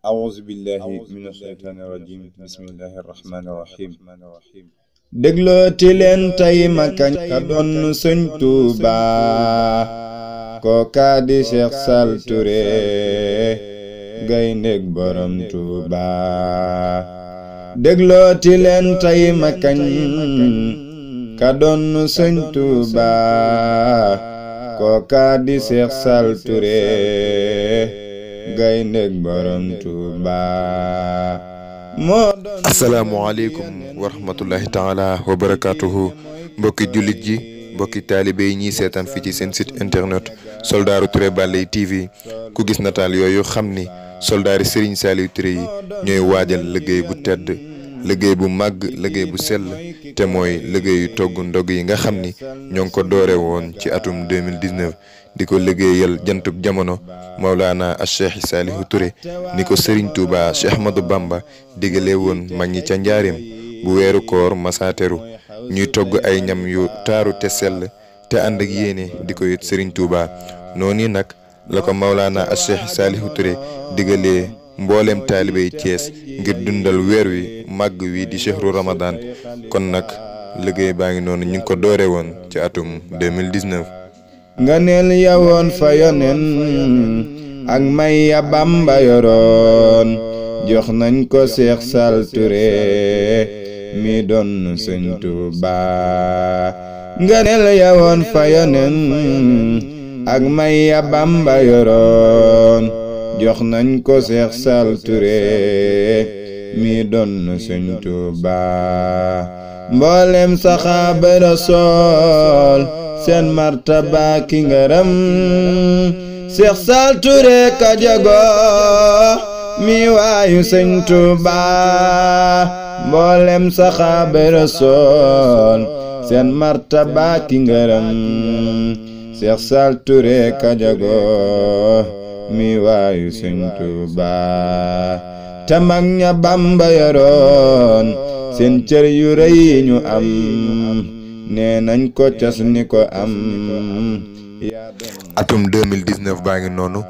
أعوذ بالله من الشيطان الرجيم بسم الله الرحمن الرحيم déglooti leen tey ma kañ ka doon Sëñ Tuuba kooka di Cheikh Sall Touré gayndeg borom Tuuba déglooti leen tey ma kañ ka doon Sëñ Tuuba kooka di Cheikh Sall Touré gayndeg borom Tuuba. asalaamaaleykum wa rahmatullahi taala wa barakaatuhu mbokki jullit ji mbokki taalibe yi ñiy seetaan fii ci seen site internet Soldaaru Touré Balley TV ku gis nataal yooyu xam ni soldaari Serigne Saliou Touré yi ñooy waajal liggéey bu tedd liggéey bu màgg liggéey bu sell te mooy liggéeyu togg ndog yi nga xam ni ñoo ngi ko doore woon ci atum 2019 di ko liggéeyal jantub jamono Maulana Cheikh Saliou Touré ni ko Serigne Touba Cheikh Ahmadou Bamba digale woon mag ñi ca njaareem bu weeru koor masaateru ñuy togg ay ñam yu taaru te sell te ànd ak yéene di ko yit Serigne Touba noonu nag la ko Maulana Cheikh Saliou Touré digalee mboolem taalibe yi Thiès ngir dundal weer wi màgg wi di chehru Ramadan kon nag liggéey baa ngi noonu ñu ngi ko doore woon ci atum 2019. nga neel yawoon fa yonen ak may ya Bamba yoroon jox nañ ko Cheikh Sall Touré mi doon Sëñ Tuuba nga neel yawoon fa yonen ak may ya Bamba yoroon jox nañ ko Cheikh Sall Touré mi doon Sëñ Tuuba mboolem saxaaba Rasuul seen martaba ki ngërëm Cheikh Sall Touré ka jago mi waayu Sëñ Tuuba mboolem saxaaba Rasuul seen martaba ki ngërëm Cheikh Sall Touré ka jago mi waayu Sëñ Tuuba te mag ña Bamba yoroon seen cër yu rëy ñu am nee nañ ko cas ni ko am. atum 2019 baa ngi noonu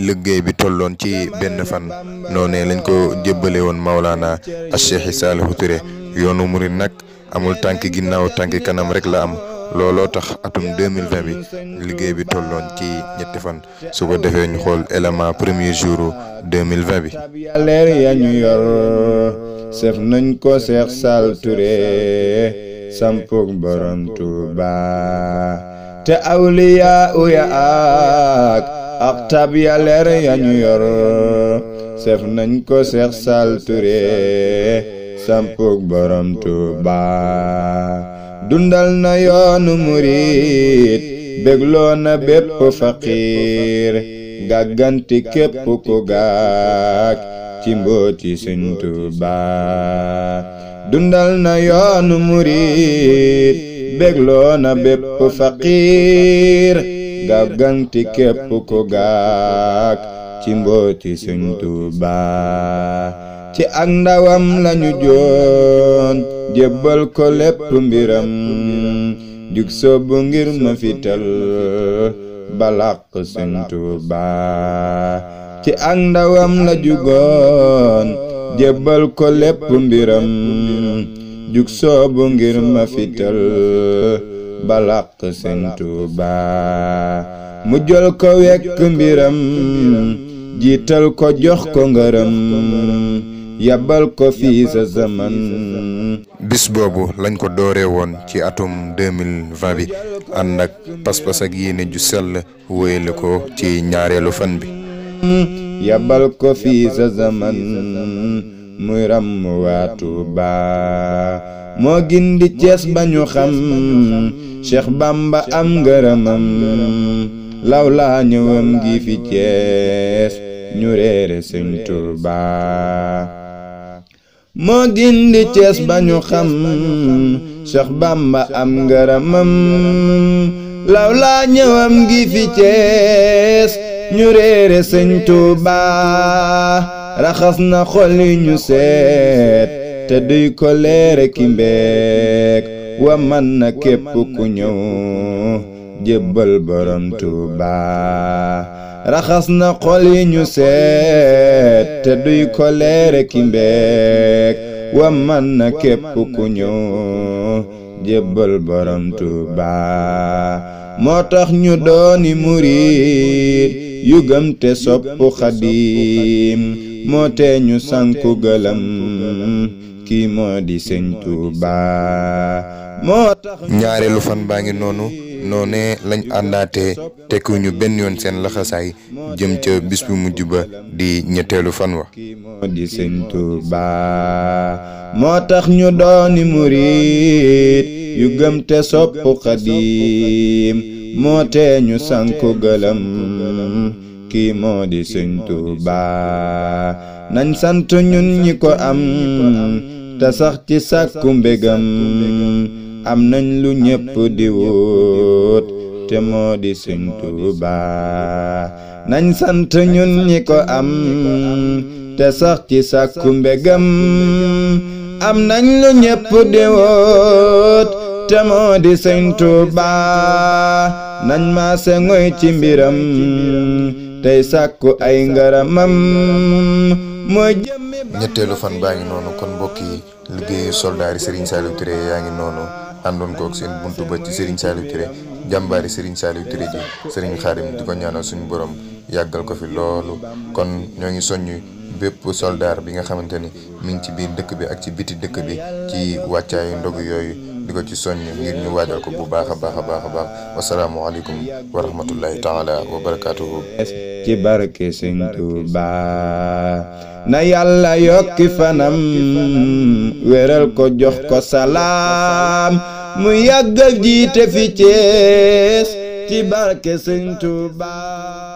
liggéey bi tolloon ci benn fan noonee lañ ko jébbale woon Maulana Cheikh Saliou Touré yoonu murid nag amul tànki ginnaaw tànki kanam rek la am looloo tax atum 2020 bi liggéey bi tolloon ci ñetti fan su ko defee ñu xool élément premier jour 2020 bi. leer ya ñu yor sef nañ ko Cheikh Sall Touré sampug borom Tuuba te awliya uya ak aqtab ya leer ya ñu yor sef nañ ko Cheikh Sall Touré sampug borom Tuuba dundal na yoonu murit bégloo na bépp faqiir gàgganti képp ku gaak ci mbooti Sëñ Tuuba dundal na yoonu murit bégloo na bépp faqiir gàgganti képp ku gaak ci mbooti Sëñ Tuuba ci ak ndawam lañu joon jébbal ko lépp mbiram jug soobu ngir ma fital balaq Sëñ Tuuba ci ak ndawam la jugoon jébbal ko lépp mbiram jug soobu ngir ma fital balaq Sëñ Tuuba mu jël ko wekk mbiram jiital ko jox ko ngërëm yabal ko fii sa zaman. bis boobu lañ ko dooree woon ci atum 2020 bi ànd ak pas-pas ak yéene ju sell wéyale ko ci ñaareelu fan bi. yabal ko fii sa zaman muy ràmm waa Tuuba moo gindi Cees ba ñu xam Cheikh Bamba am ngërëmam lawlaa ñëwam gi fi Cees ñu réere Sëñ Tuuba moo gindi Cees ba ñu xam Cheikh Bamba am ngërëmam lawlaa ñëwam gi fi Cees ñu réere Sëñ Tuuba raxas na xol yi ñu seet te duy ko leere ki mbeek wa man na képp ku ñëw jébbal borom Tuuba raxas na xol yi ñu seet te duy ko leere ki mbeek wa man na képp ku ñëw jébbal borom Tuuba moo tax ñu dooni murit yu gëm te sopp Xaadim moo tee ñu sanku gëlëm kii moo di Sëñ Tuuba moo tax ñaareelu fan baa ngi noonu noone lañ àndaatee tekkuñu benn yoon seen laxasaay jëm ca bis bu mujj ba di ñetteelu fan wa kii moo di Sëñ Tuuba moo tax ñu dooni murit yu gëm te sopp Xaadim moo tee ñu sanku gëlëm kii moo di Sëñ Tuuba nañ sant ñun ñi ko am te sax ci sàkku mbégam am nañ lu ñépp di wut te moo di Sëñ Tuuba nañ sant ñun ñi ko am te sax ci sàkku mbégam am nañ lu ñépp di wut te moo di Sëñ Tuuba nañ maase ngoy ci mbiram tey sàkku ay ngaramam mooy jëmmi ñetteelu fan baa ngi noonu kon mbokk yi liggéeyu soldaari Serigne Saliou Touré yaa ngi noonu àndoon kook seen buntu ba ci Serigne Saliou Touré jàmbaari Serigne Saliou Touré ji Serigne Khadim di ko ñaanal suñu borom yàggal ko fi loolu kon ñoo ngi soññ bépp soldaar bi nga xamante ni mi ngi ci biir dëkk bi ak ci biti dëkk bi ci wàccaayu ndogu yooyu di ko ci soññ ngir ñu waajal ko bu baax a baax a baax a baax wasalaamualeykum wa rahmatullahi taala wa barakaatuhu. ci barke Sëñ Tuuba na yàlla yokki fanam wéral ko jox ko salaam mu yàggal jiite fi Cees ci barke Sëñ Tuuba.